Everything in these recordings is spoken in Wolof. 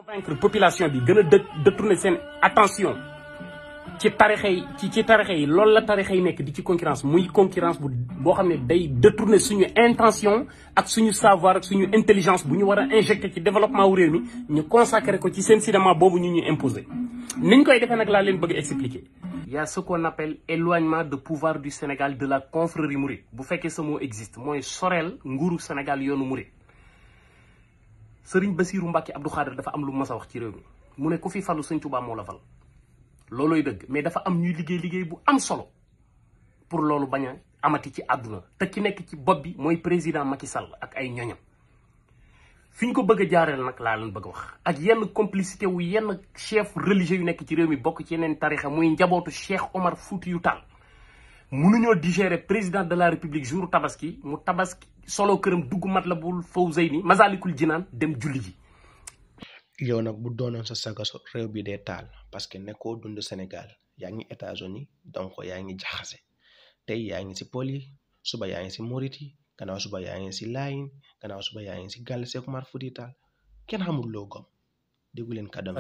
convaincre population bi gën a détourner seen attention ci tarixa yi ci tarixa yi loolu la tarixa yi nekk di ci concurrence muy concurrence boo xam ne day détourner suñu intention ak suñu savoir ak suñu intelligence bu ñu war a injecté ci développement wu réew mi ñu consacré ko ci seen cinéma boobu ñu imposé niñ koy defee nag laa leen bëgg expliquer. Il y a ce qu'on appelle éloignement de pouvoir du Sénégal de la confrérie mouride bu fekkee sa mot existe mooy soreel nguuru Sénégal yoonu mouride. Sëriñ Bassirou Mbacké Abdou Khadre dafa am lu mas a wax ci réew mi mu ne ku fi falu Sëñ Tuubaa moo la fal loolooy dëgg mais dafa am ñuy liggéey bu am solo pour loolu bañ a amati ci àdduna te ki nekk ci bopp bi mooy président Macky Sall ak ay ñoñam fi ñu ko bëgg a jaareel nag laa leen bëgg a wax ak yenn complicité wu yenn chef religieux yu nekk ci réew mi bokk ci yeneen tarixa muy njabootu Cheikh Omar Foutiyou Tall mënuñoo digérer président de la république jour tabaski mu tabaski solo këram dugg Matlabul Fawzayni Masalikul Jinaan dem julli ji. yow nag bu doonoon sa sagaso réew bi dee taal parce que nekkoo dund Sénégal yaa ngi États-Unis donc yaa ngi jaxase tey yaa ngi si Pël yi suba yaa ngi si Morit yi gannaaw suba yaa ngi si Laayin gannaaw suba yaa ngi si Gàll Seck Omar Foutiyou Tall kenn xamul loo gom déggu leen kàddam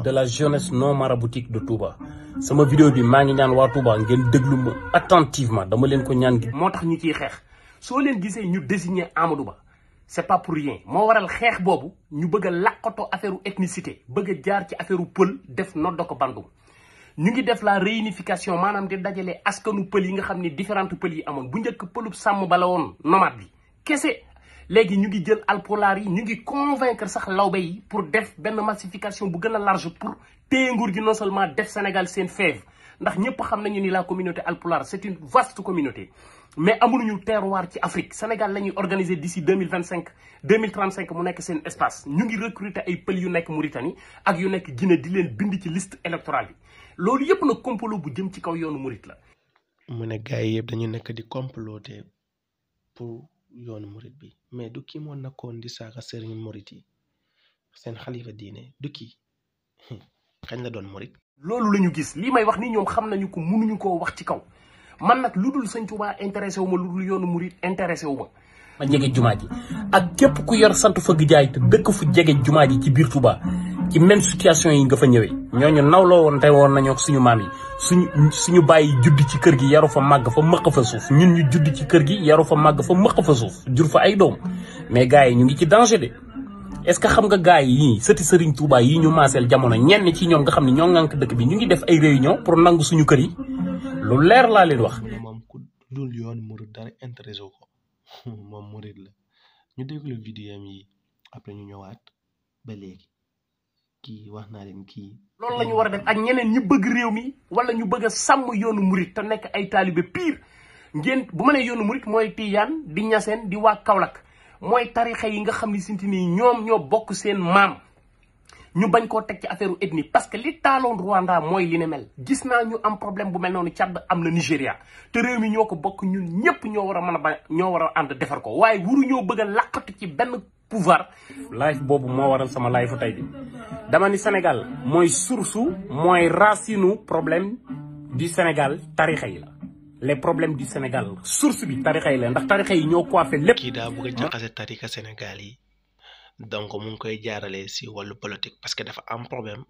de la jeunesse non maraboutique de Touba sama vidéo bi maa ngi ñaan waa Touba ngeen déglu ma attentivement dama leen ko ñaan gi moo tax ñu ciy xeex soo leen gisee ñu désigner Amadou Ba c'est pas pour rien moo waral xeex boobu ñu bëgg a làqatoo affaire ethnicité bëgg a jaar ci affaire pël def noddo ko bandum ñu ngi def la réunification maanaam di dajale askanu pël yi nga xam ne différentes pël yi amoon bu njëkk pëlub sàmm bala woon nomade bi kese léegi ñu ngi jël alpulaar yi ñu ngi convaincre sax lawbe yi pour def benn massification bu gën a large pour téye nguur gi non seulement def Sénégal seen fève ndax ñëpp xam nañu ni la communauté alpulaar c'est une vaste communauté mais amuñu terroir ci Afrique Sénégal la ñuy organiser d'ici 2035 mu nekk seen espace ñu ngi recruter ay pël yu nekk Mauritanie ak yu nekk Guinée di leen bind ci liste électorale bi loolu yëpp nag complot bu jëm ci kaw yoonu murit la. mu ne gars yi yëpp dañu nekk di comploter pour yoonu murit bi mais du kii moo nekkoon di saaga sëriñ murit yi seen xalifa diine du kii kañ la doon murit. loolu la ñu gis lii may wax ni ñoom xam nañu ko mënuñu koo wax ci kaw man nag lu dul Sëñ Tuubaa intéressé wu ma lu dul yoonu murit intéressé wu ma. ma jege jumaa ji ak képp ku yor sant fëgg jaay te dëkk fu jege jumaa ji ci biir Touba ci même situation yi nga fa ñëwee ñooñu nawloo woon te woon nañoo ak suñu maam yi suñu bàyyi judd ci kër gi yaru fa màgg fa mëq fa suuf ñun ñu judd ci kër gi yaru fa màgg fa mëq fa suuf jur fa ay doom mais gars yi ñu ngi ci danger de est-ce que xam nga gars yi sëti Sëriñ Touba yi ñu maaseel jamono ñenn ci ñoom nga xam ne ñoo ŋànk dëkk bi ñu ngi def ay réunion pour nangu suñu kër yi lu leer laa leen wax. moom ku dul yoon murit dara intéressé wu ko moom murit la ñu déglu vidéo yi après ñu ñëwaat ba léegi kii wax naa leen kii. loolu la ñu war a def ak ñeneen ñu bëgg réew mi wala ñu bëgg a sàmm yoonu murit te nekk ay taalibe pire ngeen bu ma nee yoonu murit mooy Tijaan di Ñaseen di waa Kaolack mooy tarixa yi nga xam ne sinti nii ñoom ñoo bokk seen maam ñu bañ koo teg ci affaire ethnie parce que li taaloon Rwanda mooy li ne mel gis naa ñu am problème bu mel noonu Tchad am na Nigéria te réew mi ñoo ko bokk ñun ñëpp ñoo war a mën a ba ñoo war a ànd defar ko waaye waruñoo bëgg a làqatu ci benn pouvoir. live boobu moo waral sama live tey bi dama ni Sénégal mooy source mooy racine problème du Sénégal tarixa yi la les problèmes du Sénégal source bi tarixa yi la ndax tarixa yi ñoo coiffé lépp. kii daa bëgg a jaxase tarixa Sénégal yi donc mu ngi koy jaarale si wàllu politique parce que dafa am problème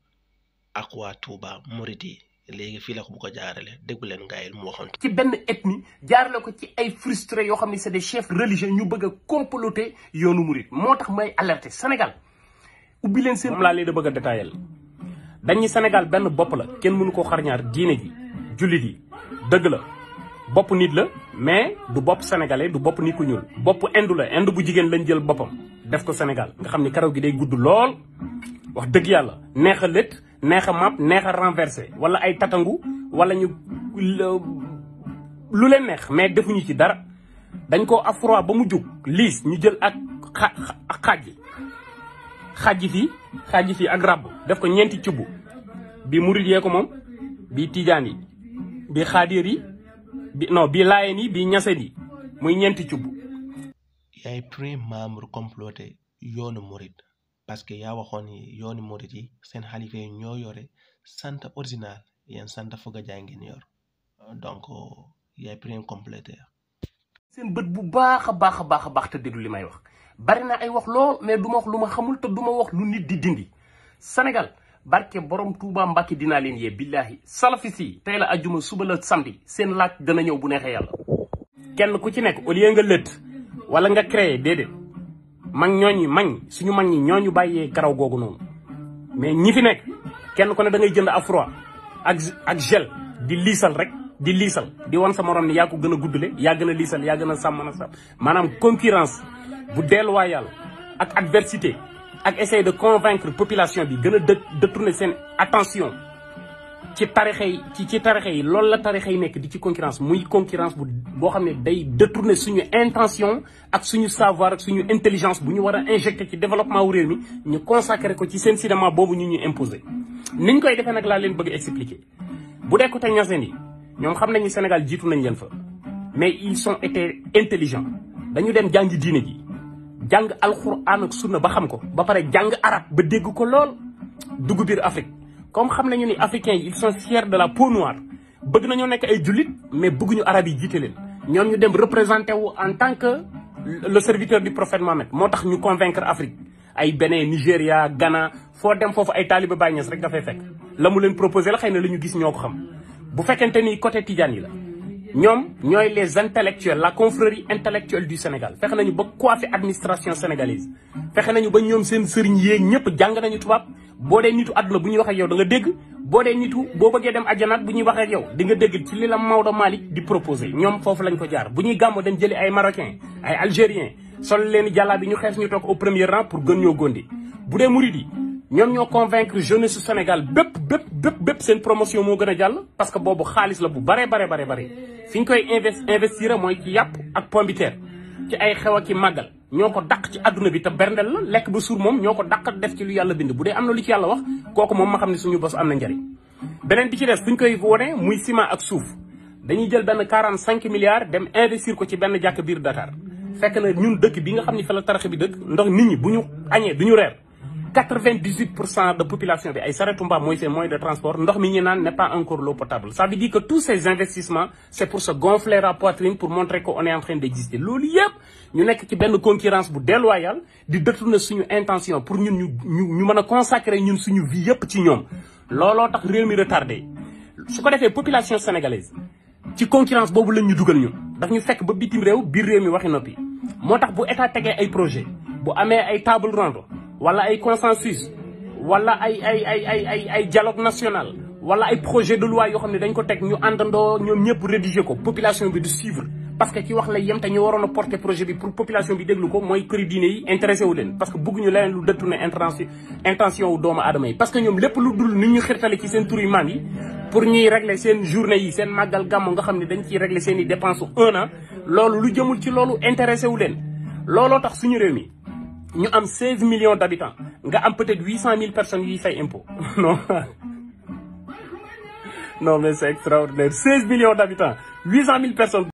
ak waa Touba Mouride yi léegi fii la ko bu ko jaarale déggu leen gars yi mu waxoon. ci benn ethnie jaarale ko ci ay frustrés yoo xam ne c'est des chefs religieux ñu bëgg a comploter yoonu Mouride moo tax may alerter Sénégal ubbi leen seen. moom laa leen da bëgg a détailler dañuy Sénégal benn bopp la kenn mënu koo xarñaar diine ji jullit yi dëgg la bopp nit la mais du bopp sénégalais du bopp nit ku ñuul bopp indu la indu bu jigéen lañ jël boppam def ko Sénégal nga xam ni karaw gi day gudd lool wax dëgg yàlla neex a lët neex a map neex a renversé wala ay tatangu wala ñu lu leen neex mais defuñu ci dara dañ ko afro ba mu jug liis ñu jël ak xaaj fii ak ràbb def ko ñeenti cubb bi murid yee ko moom bi tijaan yi bi xaadir yi bi laayeen yi bi ñaseen yi muy ñeenti cubb. yaay premier membre comploté yoonu murit parce que yaa waxoon ni yoonu murit yi seen xalifa yi ñoo yore sant original yéen sant Fodé Ndiaye ngeen yor donc yaay premier compléteur. seen bët bu baax a baax te déglu li may wax bari na ay wax lool mais du ma wax lu ma xamul te du ma wax lu nit di dindi. Sénégal barke borom Touba Mbacke dinaa leen yee billahi salafis yi tey la ajjuma suba la samedi seen laaj dana ñëw bu neexee yàlla. kenn ku ci nekk au lieu nga lëtt wala nga créé déedéet mag suñu mag ñi ñooñu bàyyee karaw googu noonu mais ñi fi nekk kenn ku ne da ngay jënd afro ak gel di liisal rek di liisal di wan sa morom ni yaa ko gën a guddale yaa gën a liisal yaa gën a sàmm na sàmm maanaam concurrence bu déloyale ak adversité ak essayer de convaincre population bi gën a détourner seen attention ci tarixa yi ci tarixa yi loolu la tarixa yi nekk di ci concurrence muy concurrence boo xam ne day détourner suñu intention ak suñu savoir ak suñu intelligence bu ñu war a injecté ci développement wu réew mi ñu consacré ko ci seen cinéma boobu ñu imposé. niñ koy defee nag laa leen bëgg expliquer bu dee côté Niassène yi ñoom xam nañu Sénégal jiitu nañ leen fa mais ils ont été intelligents dañu dem jàngi diine ji jàng alxuraan ak sunna ba xam ko ba pare jàng arab ba dégg ko lool dugg biir Afrique. comme xam nañu ni africains yi ils sont fiers de la peau noire bëgg nañoo nekk ay jullit mais bëgguñu arab yi jiite leen ñoom ñu dem représenté wu en tant que le serviteur du prophète Mohammed moo tax ñu convaincre Afrique ay Bénin Nigéria Ghana foo dem foofu ay taaliba Baay Ñas rek dafay fekk la mu leen proposé la xëy na la ñu gis ñoo ko xam bu fekkente ni côté Tidiane yi la ñoom ñooy les intellectuels la confrérie intellectuelle du Sénégal fexe nañu ba coiffé administration sénégalaise fexe nañu ba ñoom seen sëriñ yéeg ñëpp jàng nañu tubaab boo dee nitu àdduna bu ñuy wax ak yow da nga dégg boo dee nitu boo bëggee dem àjjanaat bu ñuy wax ak yow di nga dégg ci li la Maodo Malick di proposé ñoom foofu lañ ko jaar bu ñuy gàmmo dem jëli ay marocains ay algériens sol leen jàllaa bi ñu xees ñu toog au premier rang pour gën ñoo gondi bu dee murid yi ñoom ñoo convaincre jeunesse su Sénégal bépp seen promotion moo gën a jàll parce que boobu xaalis la bu bare fi ñu koy investir mooy ci yàpp ak pombiteer ci ay xew ak i màggal ñoo ko dàq ci àdduna bi te berndel la lekk ba suur moom ñoo ko dàq def ci lu yàlla bind bu dee am na lu ci yàlla wax kooku moom ma xam ne suñu bos am na njariñ beneen bi ci des fu ñu koy wone muy ciment ak suuf dañuy jël benn 45 milliards dem investir ko ci benn jàkk biir Dakar fekk na ñun dëkk bi nga xam ne fa la tarax bi dëkk ndox nit ñi bu ñu añee du ñu reer 98% de population bi ay saretu mbaam mooy seen moyen de transport ndox mi ñu naan n'est pas encore l'eau potable ça veut dire que tous ces investissements c'est pour se gonfler la poitrine pour montrer qu'on est en train d'exister loolu yëpp ñu nekk ci benn concurrence bu déloyale di détourner suñu intention pour ñun ñu mën a consacrer ñun suñu vie yëpp ci ñoom looloo tax réew mi retardé su ko defee population sénégalaise ci concurrence boobu lañ ñu dugal ñun daf ñu fekk ba bitim réew biir réew mi waxi noppi moo tax bu état tegee ay projet bu amee ay table ronde wala ay consensus wala ay dialogue national wala ay projet de loi yoo xam ne dañ ko teg ñu àndandoo ñoom ñëpp rédiger ko population bi du suivre parce que ci wax lay yem te ñu waroon a porter projet bi pour population bi déglu ko mooy këri diine yi intéressé wu leen parce que bëgguñu leneen lu détourner intention wu doomu aadama yi parce que ñoom lépp lu dul nit ñu xirtale ci seen tur yu maam yi pour ñuy régler seen journée yi seen màggal gàmmu nga xam ne dañ ciy régler seen i dépense 1 an loolu lu jëmul ci loolu intéressé wu leen looloo tax suñu réew mi ñu am 16 millions d'habitants nga am peut-être 800 000 personnes yuy fay impôt non mais c'est extraordinaire 16 millions d'habitants 800 000 personnes